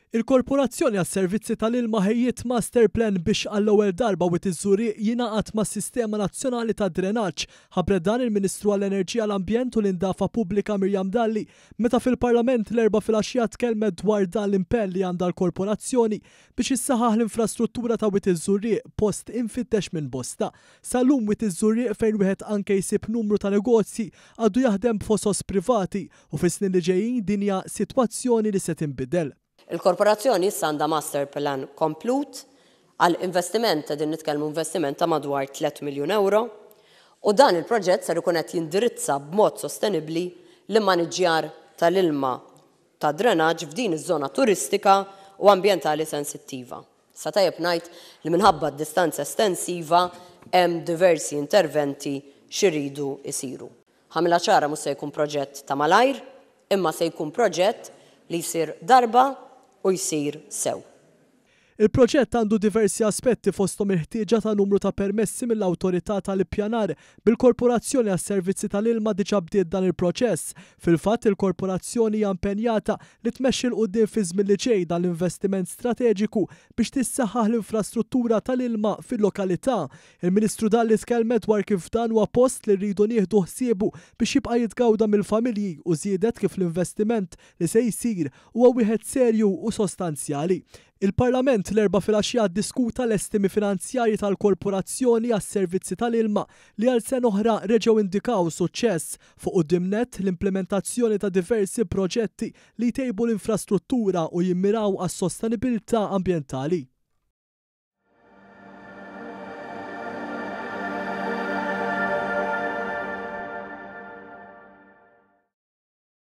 Il-Korporazzjoni għas-Servizzi tal-Ilma ħejjiet master plan biex għall-ewwel darba Wied iż-Żurrieq jingħaqad mas-sistema nazzjonali tad-drenaġġ. Ħabbret dan il-Ministru għall-Enerġija, l-Ambjent u l-Indafa Pubblika Miriam Dalli meta fil-Parlament l-Erbgħa filgħaxija tkellmet dwar dan l-impenn li għandha l-Korporazzjoni biex issaħħaħ l-infrastruttura ta' Wied iż-Żurrieq, post imfittex minn bosta. Sal-lum Wied iż-Żurrieq fejn wieħed anke jsib numru ta' negozji għadu jaħdem b'fosos privati u fis-snin li ġejjin din hija sitwazzjoni li se tinbidel. Il-Korporazzjoni issa għandha master plan komplut għal investiment, qegħdin nitkellmu investiment ta' madwar 3 miljun ewro, u dan il-proġett ser ikun qed jindirizza b'mod sostenibbli l-immaniġġjar tal-ilma tad-drenaġġ f'din iż-żona turistika u ambjentali sensittiva. Issa tajjeb ngħid li minħabba d-distanza estensiva hemm diversi interventi x'iridu jsiru. Ħamilha ċara mhux se jkun proġett ta' malajr, imma se jkun proġett li jsir darba u jsir sew. Il-proġett għandu diversi aspetti fosthom il-ħtieġa ta' numru ta' permessi mill-Awtorità tal-Ippjanar, bil-Korporazzjoni għas-Servizzi tal-Ilma diġà bdiet dan il-proċess. Fil-fatt, il-Korporazzjoni hija impenjata li tmexxi 'l quddiem fiż-żmien li ġej dan l-investiment strateġiku biex tissaħħaħ l-infrastruttura tal-ilma fil-lokalità. Il-Ministru Dalli tkellmet dwar kif dan huwa post li rridu nieħdu ħsiebu biex jibqa' jitgawda mill-familji u żiedet kif l-investiment li se jsir huwa wieħed serju u sostanzjali. Il-Parlament l-Erbgħa filgħaxija ddiskuta l-estimi finanzjarji tal-Korporazzjoni għas-Servizzi tal-Ilma li għal sena oħra reġgħu indikaw suċċess. Fuq quddiem nett, l-implimentazzjoni ta' diversi proġetti li jtejbu l-infrastruttura u jimmiraw għas-sostenibilità ambjentali.